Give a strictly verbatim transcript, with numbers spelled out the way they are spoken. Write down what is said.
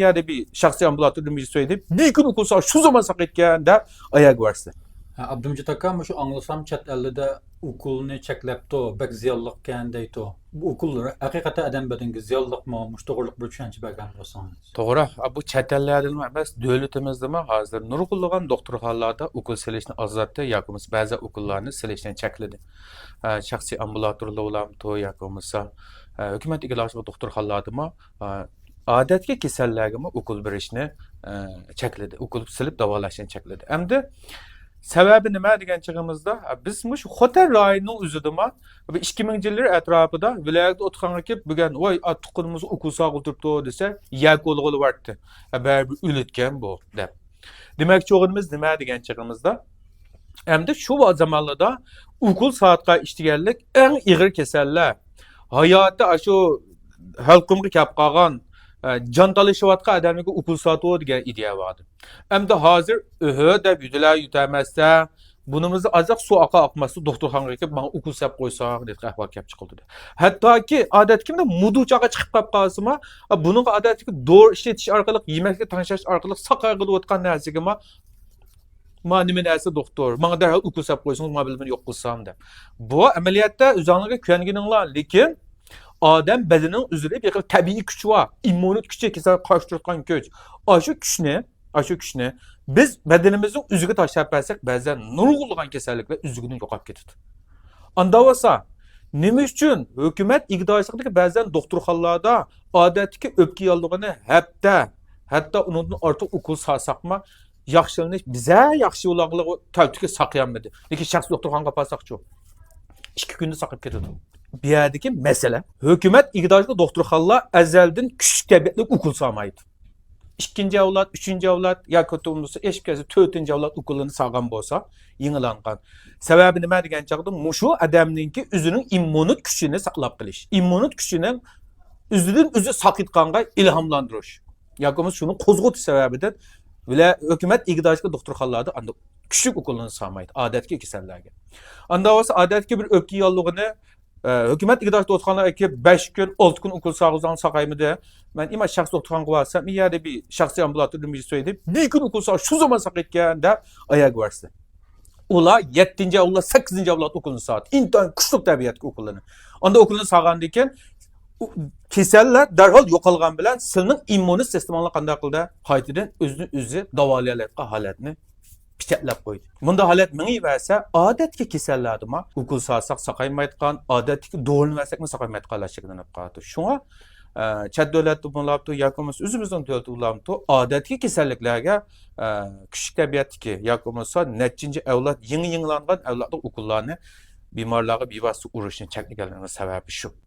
يەردە بىر شەخسىي ئامبۇلاتوردا مىجىسويدى، بىر كۈن ئۇكۇل ساغ شۇ زامان ساقىيىدىكەن دەپ ئاياغ بەرسە. ھە، ئابدۇمجىت ئاكا، مۇشۇ ئاڭلىسام چەت ئەللىدە ئوكۇلنى چەكلەپتۇ، بەك زىيانلىقكەن دەيتۇ. بۇ ئوكۇل ھەقىقەتەن ئادەم بەدىنىگە زىيانلىقمۇ؟ مۇشۇ توغرىلىق بىر چۈشەنچە بەرگەن بولسىڭىز. توغرا، بۇ چەت ئەللەردىنمۇ ئەمەس، دۆلىتىمىزدىمۇ ھازىر نۇرغۇنلىغان دوختۇرخانىلاردا ئوكۇل سېلىشنى ئازايتتى ياكى بولمىسا بەزى ئوكۇللارنى سېلىشنى چەكلىدى. ئە، شەخسىي ئامبۇلاتورلارمۇ ياكى بولمىسا، ئە، ھۆكۈمەت ئىگىدارلىق دوختۇرخانىلاردىمۇ، ئە، ئادەتتىكى كېسەللەرگىمۇ ئوكۇل بېرىشنى، ئە، چەكلىدى، ئوكۇل سېلىپ داۋالاشنى چەكلىدى. ئەمدى سەۋەبى نېمە دېگەن چېغىمىزدا، بىز مۇشۇ خوتەن رايونىنىڭ ئۆزىدىمۇ بىر ئىككى مىڭىنچى يىللىرى ئەتراپىدا ۋىلايەتتە ئوتتۇرغانغا كېلىپ، بۈگۈن ۋاي، تۇغقىنىمىز ئوكۇل ساغىلىپ تۇرۇپتۇ دېسە، يەكە ئولغىلىۋەتتى. بەرىبىر ئۆلۈتكەن بۇ دەپ. دېمەكچى بولغىنىمىز نېمە دېگەن چېغىمىزدا، ئەمدى شۇ زامانلاردا ئوكۇل ساغىتقا ئىشلىگەنلىك ئەڭ ئېغىر كېسەللەر، ھاياتى ئاشۇ ھەلقۇمغا كەپ قالغان، ئە، جان تالىشىۋاتقان ئادەملەرگە ئوكۇل ساتۇ دېگەن ئىدىيە بار ئىدى. ئەمدى ھازىر ئۆھۆ دەپ يۈدىلەر يۆتەلمەستە، بۇنىمىزدا ئازراق سۇ ئاقا ئاقماستا دوختۇرخانىغا كېلىپ ماڭا ئوكۇل سەپ قويساڭ دېگەن ئەھۋال كەپ چىقىلدى. ھەتتاكى ئادەتتىكى مۇدۇچاغا چىقىپ قاپ قالسىمۇ، بۇنىڭغا ئادەتتىكى دورا ئىشلىتىش ئارقىلىق، يېمەكلىك تەڭشەش ئارقىلىق ساقايغىلى ئوتقان نەرسىگىمۇ ما نېمە نەرسە دوختۇر، ماڭا دەرھال ئوكۇل سەپ قويسىڭىز، ما بىلەن يوق قىلسام دەپ. بۇ ئەمەلىيەتتە ئۆزۈڭلارگە كۈيەنگىنىڭلار، لېكىن ئادەم بەدىنىنىڭ ئۆزىدە بىر خىل تەبىئىي كۈچ بار، ئىممۇنىت كۈچى، كېسەلگە قارشى تۇرىدىغان كۈچ. ئاشۇ كۈچنى، ئاشۇ كۈچنى بىز بەدىنىمىزنىڭ ئۆزىگە تاشلاپ بەرسەك، بەزىدە نۇرغۇنلىغان كېسەللىكلەر ئۆزلۈكىدىن يوقاپ كېتىدۇ. ئاندا بولسا، نېمە ئۈچۈن ھۆكۈمەت ئىگىدارچىلىقىدىكى بەزەن دوختۇرخانىلاردا ئادەتتىكى ئۆپكە ياللۇغىنى ھەپتە، ھەتتا ئۇنىڭدىن ئارتۇق ئوكۇل سالساقمۇ ياخشىلىنىش، بىزە ياخشى بولغانلىقى تەۋتۈكى ساقىيالمىدى. لېكىن شەخسىي دوختۇرخانىغا ئاپارساقچۇ؟ ئىككى كۈندە ساقىيىپ كېتىدۇ. بۇ يەردىكى مەسىلە، ھۆكۈمەت ئىگىدارچىلىقى دوختۇرخانىلار ئەزەلدىن كۈچلۈك تەبىئەتلىك ئوكۇل سالمايدۇ. ئىككىنچى ئەۋلاد، ئۈچىنچى ئەۋلاد ياكى بولمىسا ئېشىپ كەلسە تۆتىنچى ئەۋلاد ئوكۇلىنى سالغان بولسا يېڭىلانغان. سەۋەبى نېمە دېگەن چاغدا مۇشۇ ئادەمنىڭكى ئۆزىنىڭ ئىممۇنىت كۈچىنى ساقلاپ قېلىش، ئىممۇنىت كۈچىنى ئۆزىدىن ئۆزى ساقىيتقانغا ئىلھاملاندۇرۇش ياكى بولمىسا شۇنى قوزغىتىش سەۋەبىدىن ۋىلا-، ھۆكۈمەت ئىگىدارچىلىقى دوختۇرخانىلاردا ئاندىن كۈچلۈك ئوكۇلنى سالمايدۇ ئادەتتىكى كېسەللەرگە. ئاندا بولسا ئادەتتىكى بىر ئۆپكە ياللۇغىنى ئە، ھۆكۈمەت ئىگىدارچىلىقى دوختۇرخانىغا ئەكىرىپ بەش كۈن، ئالتە كۈن ئوكۇل سالغۇزاڭ ساقايمىدى. مەن ئىمما شەخس دوختۇرخانىغا بارسام، ئۇ يەردە بىر شەخسىي ئامبۇلاتوردا مىجىسويدى، بىر كۈن ئوكۇل سالغان شۇ زامان ساقىيىدىكەن دەپ ئاياغ بەرسە. ئۇلار يەتتىنچى ئەۋلاد، سەككىزىنچى ئەۋلاد ئوكۇلنى سالدى. ئىنتايىن كۈچلۈك تەبىئەتتىكى ئوكۇللىرىنى. ئاندا ئوكۇلنى سالغاندىن كېيىن ئۇ كېسەللەر دەرھال يوقالغان بىلەن سىلىنىڭ ئىممۇنىت سىستېماڭلار قانداق قىلدى؟ قايتىدىن ئۆزىنى ئۆزى داۋالىيالايدىغان ھالەتنى پىچەتلەپ قويدى. بۇنداق ھالەت مېڭىۋەرسە، ئادەتتىكى كېسەللەردىمۇ ئوكۇل سالساق ساقايمايدىغان، ئادەتتىكى دورىنى بەرسەكمۇ ساقايمايدىغانلار شەكىللىنىپ قالىدۇ. شۇڭا، ئە، چەت دۆلەتتە بولۇپتۇ ياكى بولمىسا ئۆزىمىزنىڭ دۆلىتىدە بولۇپتۇ ئادەتتىكى كېسەللىكلەرگە، ئە، كۈچلۈك تەبىئەتتىكى ياكى بولمىسا نەچچىنچى ئەۋلاد، يېڭى يېڭىلانغان ئەۋلادلىق ئوكۇللارنى بىمارلارغا بىۋاسىتە ئۇرۇشنى چەكلىگەنلىكىنىڭ سەۋەبى شۇ.